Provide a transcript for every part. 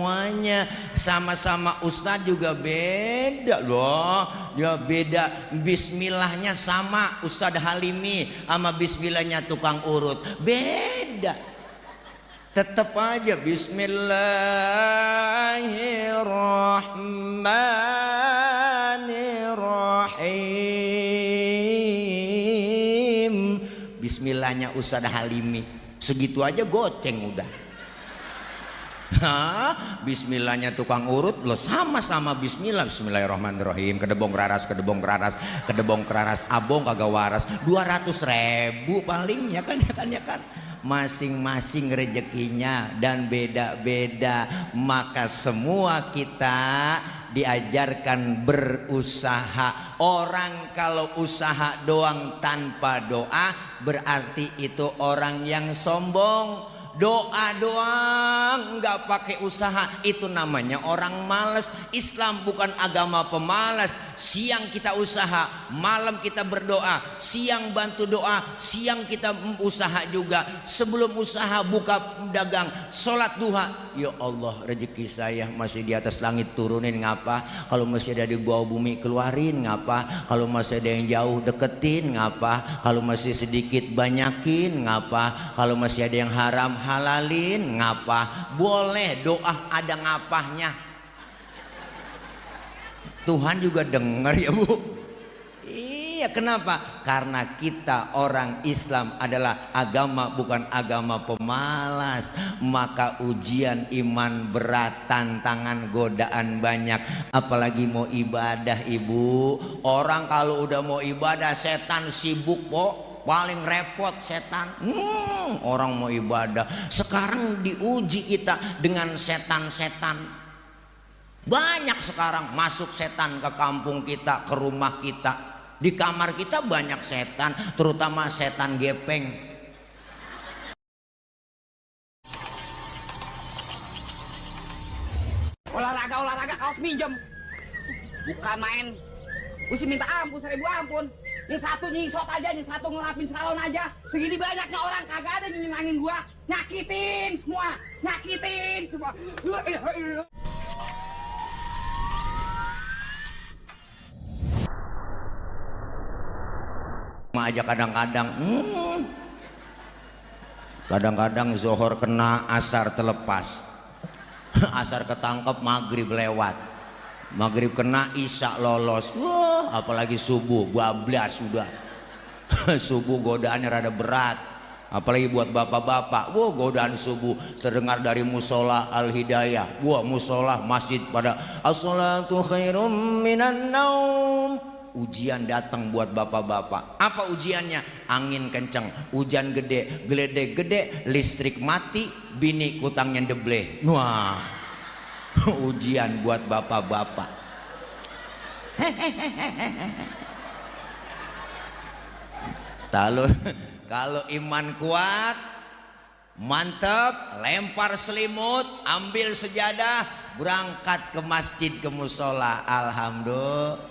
semuanya. Sama-sama ustadz juga beda loh. Ya beda, bismillahnya sama Ustadz Halimi sama bismillahnya tukang urut beda. Tetap aja Bismillahirrahmanirrahim. Bismillahnya Ustadz Halimi segitu aja goceng udah. Bismillahnya tukang urut lo sama-sama bismillah. Bismillahirrahmanirrahim. Kedebong raras, kedebong raras, kedebong keraras, abong kagak waras. 200.000 paling ya kan. Masing-masing rezekinya dan beda-beda. Maka semua kita diajarkan berusaha. Orang kalau usaha doang tanpa doa berarti itu orang yang sombong. Doa doang nggak pakai usaha itu namanya orang malas. Islam bukan agama pemalas. Siang kita usaha, malam kita berdoa, siang bantu doa, siang kita usaha juga. Sebelum usaha buka dagang, sholat duha. Ya Allah, rezeki saya masih di atas langit turunin ngapa? Kalau masih ada di bawah bumi keluarin ngapa? Kalau masih ada yang jauh deketin ngapa? Kalau masih sedikit banyakin ngapa? Kalau masih ada yang haram halalin ngapa? Boleh doa ada ngapahnya. Tuhan juga dengar ya Bu. Iya, kenapa? Karena kita orang Islam adalah agama bukan agama pemalas. Maka ujian iman berat, tantangan godaan banyak. Apalagi mau ibadah Ibu. Orang kalau udah mau ibadah setan sibuk kok. Paling repot setan. Orang mau ibadah. Sekarang diuji kita dengan setan-setan. Banyak sekarang masuk setan ke kampung kita, ke rumah kita. Di kamar kita banyak setan, terutama setan gepeng. Olahraga kaos minjem. Bukan main. Mesti minta ampun, 1000 ampun. Ini satu nyisot aja, ini satu ngelapin salon aja. Segini banyaknya orang kagak ada nyenangin gua. Nyakitin semua. Aja kadang-kadang zohor kena, asar terlepas. Asar ketangkep, maghrib lewat. Maghrib kena, isya lolos. Wah, apalagi subuh bablas sudah. Subuh godaannya rada berat. Apalagi buat bapak-bapak. Wah, godaan subuh terdengar dari musola Al Hidayah. Wah, musola masjid pada as-salatu khairum minan naum. Ujian datang buat bapak-bapak. Apa ujiannya? Angin kencang, hujan gede, geledek gede, listrik mati, bini kutangnya deble. Wah, ujian buat bapak-bapak. Kalau iman kuat, mantap, lempar selimut, ambil sejadah, berangkat ke masjid, ke musola. Alhamdulillah.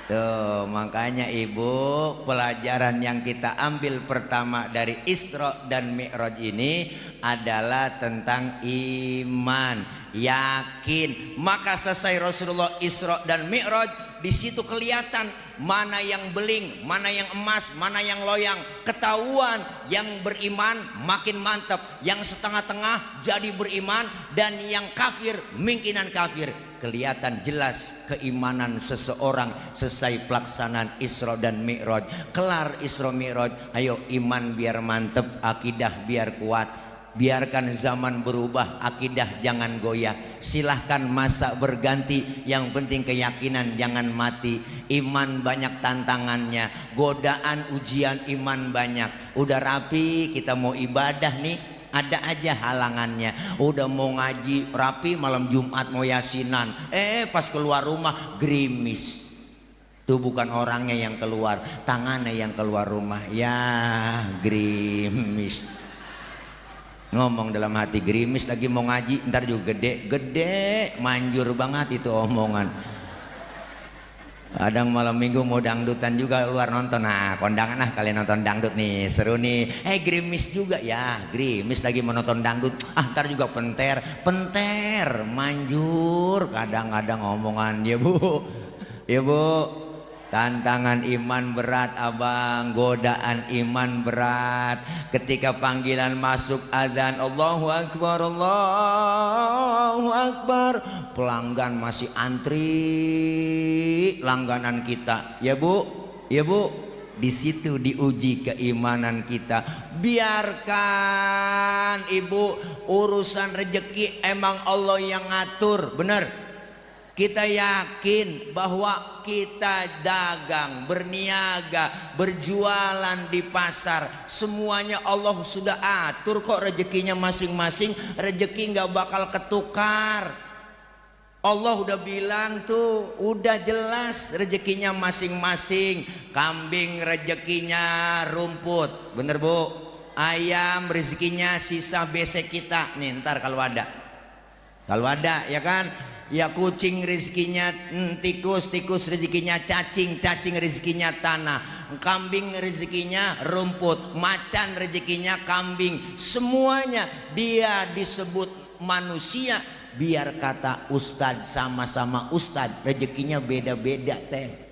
Tuh, makanya Ibu, pelajaran yang kita ambil pertama dari Isra dan Mi'raj ini adalah tentang iman, yakin. Maka selesai Rasulullah Isra dan Mi'raj, di situ kelihatan mana yang beling, mana yang emas, mana yang loyang. Ketahuan yang beriman makin mantap, yang setengah-tengah jadi beriman, dan yang kafir mungkinan kafir. Kelihatan jelas keimanan seseorang selesai pelaksanaan Isra dan Mi'raj. Kelar Isra Mi'raj, ayo iman biar mantep, akidah biar kuat. Biarkan zaman berubah, akidah jangan goyah. Silahkan masa berganti, yang penting keyakinan jangan mati. Iman banyak tantangannya, godaan ujian iman banyak. Udah rapi kita mau ibadah nih, ada aja halangannya. Udah mau ngaji rapi, malam Jumat mau yasinan, pas keluar rumah gerimis. Itu bukan orangnya yang keluar, tangannya yang keluar rumah. Ya gerimis. Ngomong dalam hati, gerimis lagi mau ngaji, ntar juga gede, manjur banget itu omongan. Kadang malam minggu mau dangdutan juga luar nonton. Nah, kondangan lah kalian nonton dangdut nih, seru nih. Gerimis juga ya, gerimis lagi menonton dangdut. Ntar juga penter manjur. Kadang-kadang omongan ya bu, ya bu. Tantangan iman berat abang, godaan iman berat. Ketika panggilan masuk azan, Allahu Akbar, Allahu Akbar, pelanggan masih antri langganan kita. Ya bu, ya bu, di situ diuji keimanan kita. Biarkan ibu, urusan rezeki emang Allah yang ngatur, bener. Kita yakin bahwa kita dagang, berniaga, berjualan di pasar, semuanya Allah sudah atur kok rezekinya masing-masing. Rezeki nggak bakal ketukar. Allah udah bilang tuh, udah jelas rezekinya masing-masing. Kambing rezekinya rumput, bener bu. Ayam rezekinya sisa besek kita. Nih ntar kalau ada ya kan. Ya kucing rezekinya tikus, tikus rezekinya cacing, cacing rezekinya tanah, kambing rezekinya rumput, macan rezekinya kambing. Semuanya dia disebut manusia. Biar kata ustadz, sama-sama ustadz, rezekinya beda-beda teh.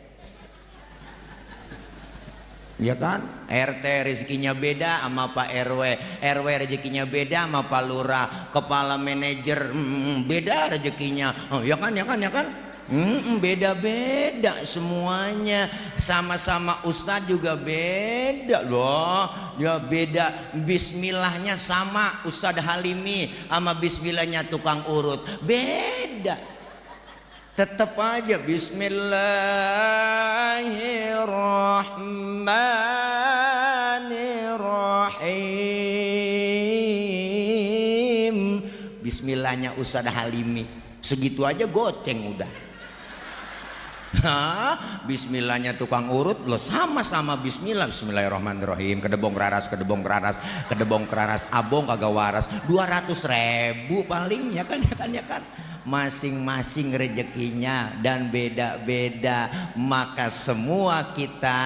Ya kan, RT rezekinya beda sama Pak RW, RW rezekinya beda sama Pak Lurah, kepala manajer beda rezekinya. Ya kan, beda-beda semuanya. Sama-sama ustadz juga beda loh. Ya beda, bismillahnya sama Ustadz Halimi sama bismillahnya tukang urut beda. Tetap aja Bismillahirrahmanirrahim. Bismillahnya Ustadz Halimi segitu aja goceng udah. Bismillahnya tukang urut lo sama-sama bismillah. Bismillahirrahmanirrahim. Kedebong keraras, abong kagak waras. 200.000 paling ya kan. Masing-masing rezekinya dan beda-beda. Maka semua kita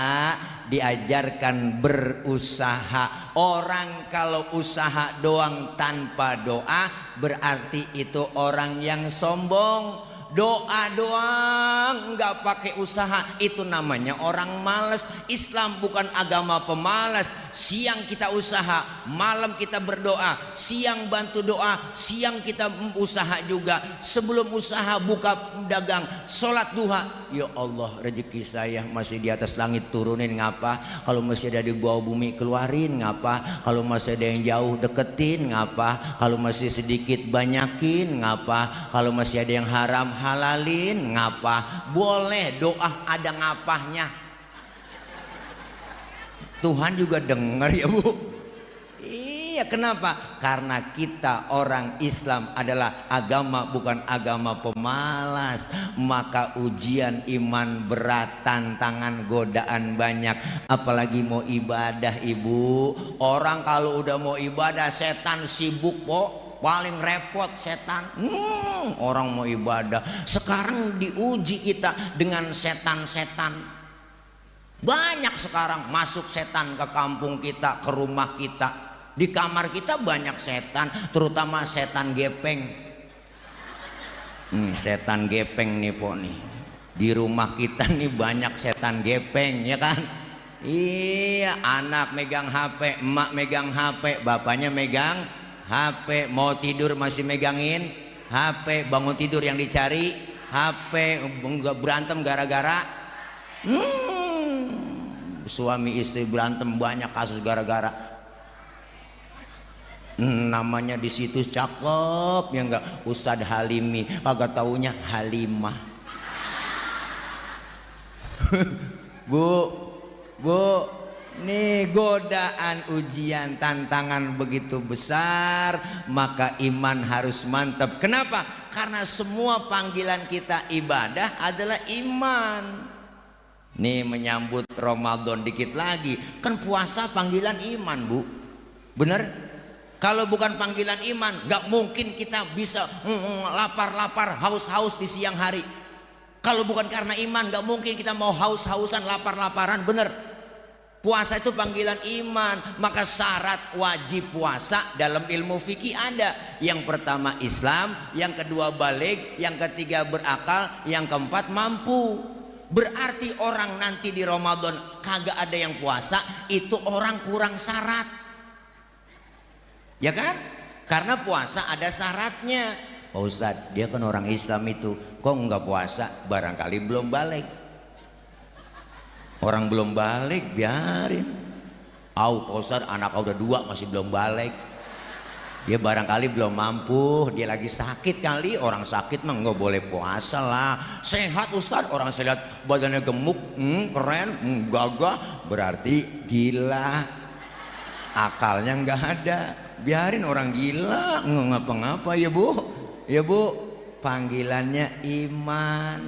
diajarkan berusaha. Orang kalau usaha doang tanpa doa berarti itu orang yang sombong. Doa doang nggak pakai usaha itu namanya orang malas. Islam bukan agama pemalas. Siang kita usaha, malam kita berdoa, siang bantu doa, siang kita usaha juga. Sebelum usaha buka dagang, sholat duha. Ya Allah, rezeki saya masih di atas langit turunin ngapa? Kalau masih ada di bawah bumi keluarin ngapa? Kalau masih ada yang jauh deketin ngapa? Kalau masih sedikit banyakin ngapa? Kalau masih ada yang haram halalin ngapa? Boleh doa ada ngapahnya. Tuhan juga dengar ya bu. Iya, kenapa? Karena kita orang Islam adalah agama bukan agama pemalas. Maka ujian iman berat, tantangan godaan banyak. Apalagi mau ibadah ibu. Orang kalau udah mau ibadah setan sibuk kok. Paling repot setan. Orang mau ibadah. Sekarang diuji kita dengan setan-setan. Banyak sekarang masuk setan ke kampung kita, ke rumah kita. Di kamar kita banyak setan, terutama setan gepeng. Nih setan gepeng nih po nih. Di rumah kita nih banyak setan gepeng ya kan. Iya, anak megang HP, emak megang HP, bapaknya megang HP. Mau tidur masih megangin HP, bangun tidur yang dicari HP. Berantem gara-gara suami istri berantem, banyak kasus gara-gara namanya di situs cakep ya enggak, Ustadz Halimi, kagak taunya Halimah. Bu, nih godaan, ujian, tantangan begitu besar, maka iman harus mantap. Kenapa? Karena semua panggilan kita ibadah adalah iman. Nih menyambut Ramadan dikit lagi, kan puasa panggilan iman bu, bener? Kalau bukan panggilan iman, gak mungkin kita bisa lapar-lapar, haus-haus di siang hari. Kalau bukan karena iman nggak mungkin kita mau haus-hausan, lapar-laparan, bener. Puasa itu panggilan iman. Maka syarat wajib puasa dalam ilmu fikih ada. Yang pertama Islam, yang kedua balik, yang ketiga berakal, yang keempat mampu. Berarti orang nanti di Ramadan kagak ada yang puasa, itu orang kurang syarat. Ya kan? Karena puasa ada syaratnya. Pak Ustadz, dia kan orang Islam itu, kok nggak puasa? Barangkali belum balik. Orang belum balik biarin. Pak Ustadz, anak udah 2 masih belum balik. Dia barangkali belum mampu, dia lagi sakit kali. Orang sakit mah nggak boleh puasa lah. Sehat Ustadz, orang saya lihat badannya gemuk, keren, gagah, berarti gila. Akalnya nggak ada. Biarin orang gila, nggak ngapa-ngapa ya bu. Ya bu, panggilannya iman.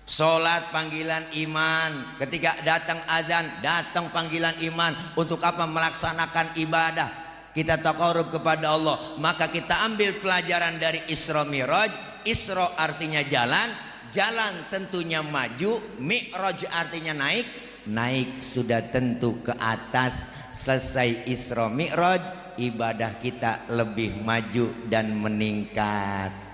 Sholat panggilan iman. Ketika datang azan, datang panggilan iman. Untuk apa? Melaksanakan ibadah. Kita taqarrub kepada Allah. Maka kita ambil pelajaran dari Isra Mi'raj. Isra artinya jalan, jalan tentunya maju, Mi'raj artinya naik, naik sudah tentu ke atas. Selesai Isra Mi'raj, ibadah kita lebih maju dan meningkat.